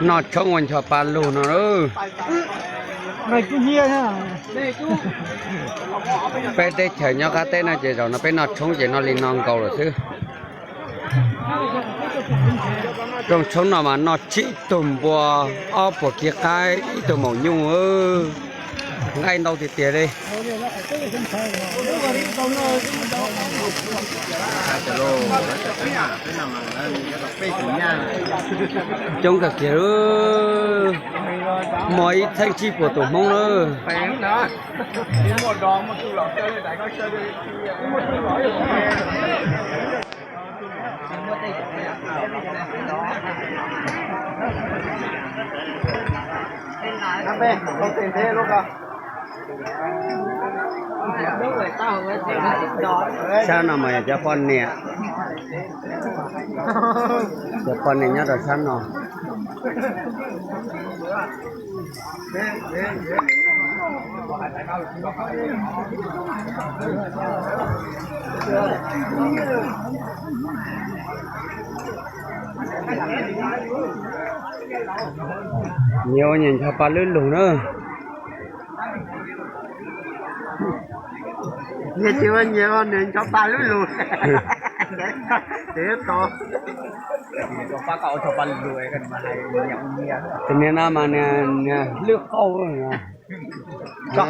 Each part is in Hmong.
Noj tshoob ua ncho pa lug no. Peb teb chaws nyob qab teb no ces zaum no peb noj tshoob ces noj li no nkaus lawm xwb. Rooj tshoob no mas noj tsib tug npua, ob puas kiv qaib, ib tug maum nyuj. Nqaij ntau tiag tiag li. Coob kawg kiag, muaj ib txheeb tsib puas tus Hmoob lawm. Sab no mas yog cov poj niam, cov poj niam nyob rau sab no. Nyias ua nyias ncho pa lub lug na. Nyias tsis ua nyias, nyias ncho pa lub lug. Tus niag no mas niag lwj qauj. Ncho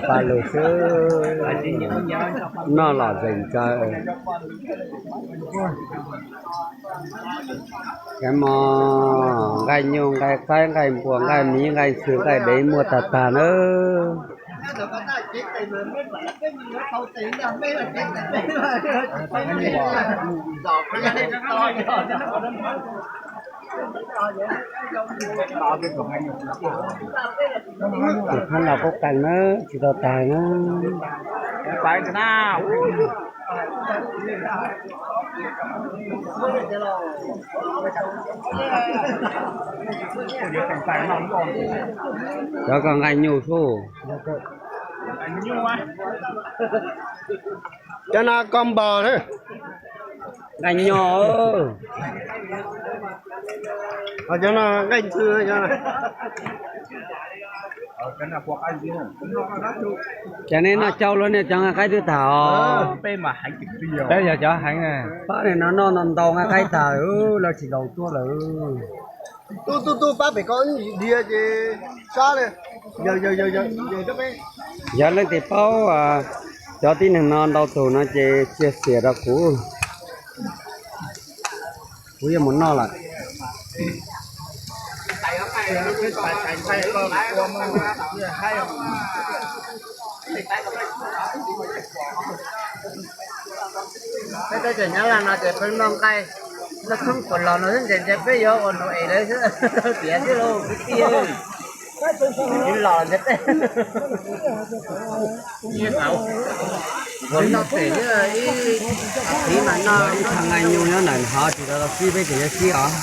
pa lug xwb, noj los zeeg tsaws. Kab mos, nqaij nyuj, nqaij qaib, nqaij npua, nqaij miv, nqaij ntxhw, nqaij dev muaj tag tag nawb. Tus phab laus kuj qees na, tsis tau tag na. Cov ko nqaij nyuj xwb. Cov no ko npog na. Nqaij nyuj. Cov no nqaij ntxhw. Ces nej noj cau los nej cov nqaij qaib twb tag os. Peb yog cov heev. Pab no noj no ntau nqaij qaib tag, lawv tsis laus tuaj lawm. Tub tub tub, pab pem ko dhia ces sab li. Yog leej twg paub cov tib neeg no ntau tug no ces txia xiam rau kuv, kuv yuav mus noj lawm. Peb teb chaws Nyab Laj no ces peb noj nqaij, noj khoob puas los no xwb ntse ntse peb yuav ua nau es lawv xwb tiam xwb lauj kwv tij. Los ntse peb ua noj pem ib txiv mas noj ib txhia nqaij nyuj nyob ntawm hov tsis tau sib peb tseem yuav sib os.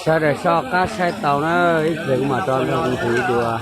Sawv daws soj qab saib taus na, ib pliag kuv mam rov nrog kuv ntxiv dua.